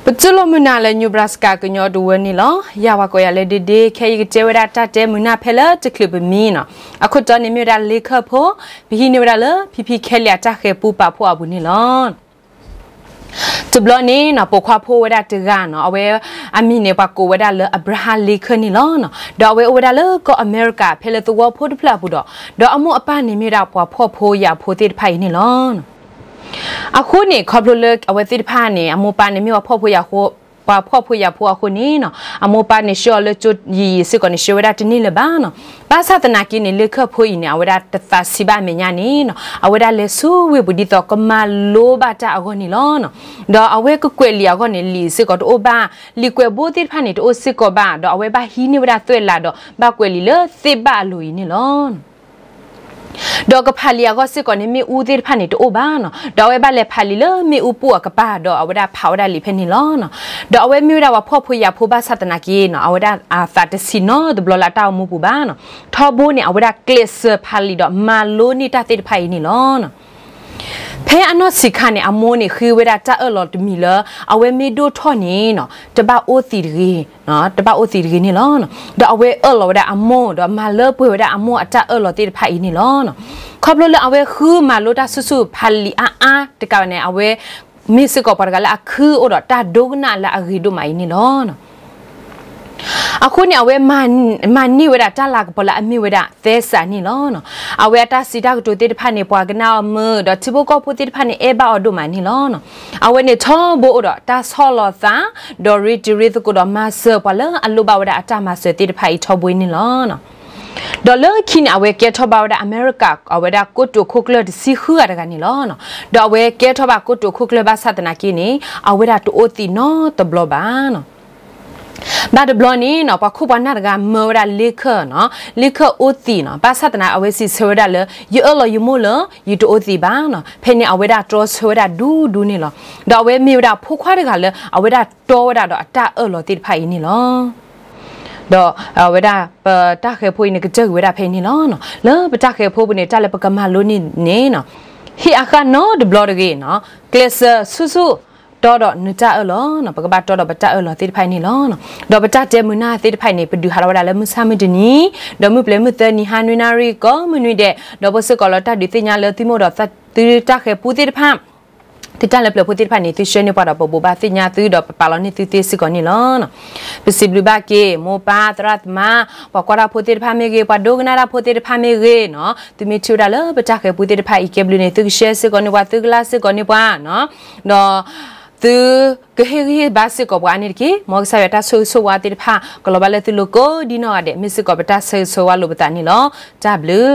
ပတူၢ်လိာ်မုာ်နၤလၢ Nebraska ကညီတဝၢန့ၣ်လီၤ. ယၤပှၤကိးယၤလၢ ဒ့ဒ့, ခဲအံၤယကတဲဝဲဒၣ်တၢ်တဲမုာ်နၢ်ဖဲလၢတချုးပမံနီၤ. အခိၣ်တီန့ၣ်မ့ၢ်ဝဲဒၣ်လ့ခၢၣ်ဖိ, ပဟံးန့ၢ်ဝဲဒၣ်လၢဖံဖံခဲလံအတၢ်ဃဲၤပူပာ်ဖှိၣ်အပူၤန့ၣ်လီၤ. တဘျီန့ၣ်နီၤ ပိာ်ခွါဖိဝဲဒၣ်တဂၤနီၤ, အဝဲအမံၤန့ၣ် ပှၤကိးဝဲဒၣ်လၢ Abraham Lincoln န့ၣ်လီၤ. ဒီးအဝဲအိၣ်ဝဲဒၣ်လၢကီၢ်အမဲရကၤ ဖဲလၢသဝီဖိတဖျၢၣ်အပူၤဒီး, ဒီးအမိၢ်အပၢ်န့ၣ်မ့ၢ်ဝဲဒၣ်ပှၤဖှီၣ်ဖိယာ်ဖိသ့ၣ်တဖၣ်အံၤန့ၣ်လီၤ. အဃိန့ၣ် ခီဖျိလၢအဝဲသ့ၣ်တဖၣ်န့ၣ် အမိၢ်ပၢ်န့ၣ်မ့ၢ်ပှၤဖှီၣ်ဖိယာ်ဖိ, ပှၤဖှီၣ်ဖိယာ်ဖိအဃိန့ၣ်နီၤ, အမိၢ်ပၢ်န့ၣ်ဆှၢအီၤလၢကၠိယံာ်ယံာ်စ့ၢ်ကီးန့ၣ် ဆှၢဝဲဒၣ်တန့ၢ်လၢၤဘၣ်နီၤ. ဘၣ်ဆၣ်သနာ်က့န့ၣ် လ့ခၢၣ်ဖိအံၤန့ၣ် အဝဲဒၣ်တသးဆံးဘၣ်အမဲာ်ညါန့ၣ်နီၤ, အဝဲဒၣ်လဲၤဆူဝ့ၢ်ပူၤဒ်သိးကမၤလိဘၣ်တၢ်အဂီၢ်န့ၣ်လီၤ. ဒီးအဝဲကကွဲးလံာ်အဂီၢ်န့ၣ် လံာ်စ့ၢ်ကီးတအိၣ်ဘၣ်, လံာ်ကွဲးဘိသ့ၣ်တဖၣ်န့ၣ် တအိၣ်စ့ၢ်ကီးဘၣ်, ဒီးအဝဲဘၣ်ဟံးန့ၢ်ဝဲဒၣ်သွဲၣ်လးဒီး ဘၣ်ကွဲးလံာ်လၢသ့ၣ်ဘၣ်အလိၤအံၤန့ၣ်လီၤ. ဒီးကဖးလံာ်အဂီၢ်စ့ၢ်ကီးန့ၣ် မ့ၣ်အူသ့ၣ်တဖၣ်န့ၣ် တအိၣ်ဘၣ်နီၤ, ဒီးအဝဲဘၣ်လဲၤဖးလံာ်လၢမ့ၣ်အူပူၤအကပၤ ဒီးအဝဲဒၣ်ဖးဝဲဒၣ်လံာ်ဖဲန့ၣ်လီၤ. ဒီးအဝဲမ့ၢ်ဝဲဒၣ်ပှၤဖှီၣ်ဖိယာ်ဖိဘၣ်ဆၣ်သနာ်က့နီၤ, အဝဲဒၣ်အသးတဆံးနီတဘျီလၢအတၢ်အိၣ်မူပူၤဘၣ်နီၤ. ထီဘိန့ၣ် အဝဲဒၣ်ကျဲးစၢးဖးလံာ်ဒီးမၤလိန့ၢ်တၢ်သ့ၣ်တဖၣ်အံၤန့ၣ်လီၤ. ဖဲအနီၢ်ဆံးခါန့ၣ် အမိၢ်န့ၣ်ဃ့ဝဲဒၣ်တၢ်အၢၣ်လီၤတမံၤလၢ အဝဲမ့ၢ်ဒိၣ်ထီၣ်န့ၣ်နီၤ, တဘၣ်အိၣ်သံးတဂ့ၤ, တဘၣ်အိၣ်သံးတဂ့ၤန့ၣ်လီၤ. ဒီးအဝဲအၢၣ်လီၤဝဲဒၣ်အမိၢ် ဒီးမၤလၢပှဲၤဝဲဒၣ်အမိၢ်အတၢ်အၢၣ်လီၤသ့ၣ်တဖၣ်အံၤန့ၣ်လီၤ. ခီဖျိလၢအဝဲဃုမၤလိတၢ်ဆူၣ်ဆူၣ်ဖးလံာ်အါအါတကးဘၣ်န့ၣ် အဝဲမ့ၢ်စ့ၢ်ကီးပှၤတဂၤလၢအခူအိၣ်ဒီးတၢ်ဒိကနၣ်လၢအဂ့ၤဒိၣ်မးအံၤန့ၣ်လီၤ. အဃိန့ၣ် အဝဲမၤန့ၢ်ဝဲဒၣ်တၢ်လၤကပီၤလၢအမ့ၢ်ဝဲဒၣ်သဲစးန့ၣ်လီၤ. အဝဲအတၢ်စံးတၢ်ကတိၤသ့ၣ်တဖၣ်န့ၣ် ပှၤကနၣ်အီၤမုာ် ဒီးထံဖိကီၢ်ဖိသ့ၣ်တဖၣ်န့ၣ် အဲၣ်ဘၣ်အီၤဒိၣ်မးန့ၣ်လီၤ. အဝဲန့ၣ်ထီဘိအိၣ်ဒီးတၢ်ဆီၣ်လီၤသး ဒီးရ့တံၤရ့သကိးဒီးမၤစၢၤပှၤလၢအလိၣ်ဘၣ်ဝဲဒၣ်အတၢ်မၤစၢၤသ့ၣ်တဖၣ်အံၤထီဘိအံၤန့ၣ်လီၤ. ဒီးလၢခံန့ၣ် အဝဲကဲထီၣ်ဘၣ်ဝဲဒၣ်အမဲရကၤ အဝဲဒၣ်ကိတိာ်ခိၣ်ကျၢၢ်တဆံဃုဂၤတဂၤန့ၣ်လီၤ. ဒီးအဝဲကဲထီၣ်ဘၣ်ကိတိာ်ခိၣ်ကျၢၢ်ဘၣ်ဆၣ်သနာ်က့န့ၣ် အဝဲဒၣ်တအိၣ်သံးနီတဘျီဘၣ်. ဘၣ်တဘျီန့ၣ်နီၤ ပှၤခိၣ်ပှၤနၢ်တဂၤမၢဝဲဒၣ်လ့ခၢၣ်နီၤ, လ့ခၢၣ်အိၣ်သံးနီၤ, ဘၣ်ဆၣ်သနာ်က့အဝဲစံးဆၢဝဲဒၣ်လၢ ယအၢၣ်လီၤယမိၢ်လၢ ယတအိၣ်သံးဘၣ်နီၤ, ဖဲန့ၣ်အဝဲဒၣ်တြီဆၢဝဲဒၣ်ဒူဒူန့ၣ်လီၤ. ဒီးအဝဲမ့ၢ်ဝဲဒၣ်ဖိခွါတဂၤလၢ အဝဲဒၣ်တီဝဲဒၣ်ဒီးအတၢ်အၢၣ်လီၤသ့ၣ်တဖၣ်အံၤန့ၣ်လီၤ. ဒီးအဝဲဒၣ် ပတၢ်ဃဲၤဖိအံၤန့ၣ် ကတၢၢ်ကွံာ်ဝဲဒၣ်ဖဲအံၤန့ၣ်လီၤ. လၢပတၢ်ဃဲၤဖိပူၤန့ၣ် တၢ်လၢပကမၤလိန့ၢ်န့ၣ်နီၤ, ဟ့ၣ်အဃၣ်နီတဘျီတဂ့ၤနီၤ, ကျဲးစၢးဆူၣ်ဆူၣ် တီဒီးနတၢ်အၢၣ်လီၤ, ပကဘၣ်တီဒီးပတၢ်အၢၣ်လီၤသ့ၣ်တဖၣ်အံၤန့ၣ်လီၤ. ဒီးပတၢ်တဲမုာ်နၢ်သ့ၣ်တဖၣ်အံၤန့ၣ် ပဒုးဟးထီၣ်ဝဲဒၣ်လၢမုၢ်ဆၣ်မုၢ်တနံၤ, ဒီးမုၢ်ပျဲၤမုၢ်သၢနံၤဟါနွံနၣ်ရံၣ်ကိးမုၢ်နွံဒဲး, ဒီးဖိစ့ၢ်ကီးလၢတၢ်ဒုးသ့ၣ်ညါလၢသုမိၢ်ဒီးသုတၢ်ဃဲၤပူသ့ၣ်တဖၣ်, သုတၢ်လၢပျၢၤဖိသ့ၣ်တဖၣ်န့ၣ် သုဆှၢန့ၢ်ပှၤဒီးပဘိးဘၣ်သ့ၣ်ညါသုဒီးပပာ်လီၤန့ၢ်သုသ့စ့ၢ်ကီးန့ၣ်လီၤ. ပစံးဘျုးဘၣ်က့ၤ မိၢ်ပၢ်သရၣ်သမါ, ပှၤကွၢ်တၢ်ဖိသ့ၣ်တဖၣ်မ့ၢ်ဂ့ၤ, ပှၤဒိကနၣ်တၢ်ဖိသ့ၣ်တဖၣ်မ့ၢ်ဂ့ၤနီၤ, သုမ့ၢ်ထံၣ်ဝဲဒၣ်လၢပတၢ်ဃဲၤပူသ့ၣ်တဖၣ်အံၤကဲဘျုးန့ၣ် သုကshareစ့ၢ်ကီးန့ၢ်ပှၤ, သုကlikeစ့ၢ်ကီးန့ၢ်ပှၤနီၤ, ဒီး သုကဟ့ၣ်ဂံၢ်ဟ့ၣ်ဘါစ့ၢ်ကီးပှၤန့ၣ်တက့ၢ်. မ်ကစၢ်ယွၤတၢ်ဆိၣ်ဂ့ၤဆိၣ်ဝါသ့ၣ်တဖၣ် ကလီၤဘၣ်လၢသုလိၤကိးဒ်နီၢ်ဂၤဒဲး, မ့ၢ်စ့ၢ်ကီးပတၢ်ဆၢဂ့ၤဆၢဝါလိာ်ပသးန့ၣ်လီၤ. တၢ်ဘျုး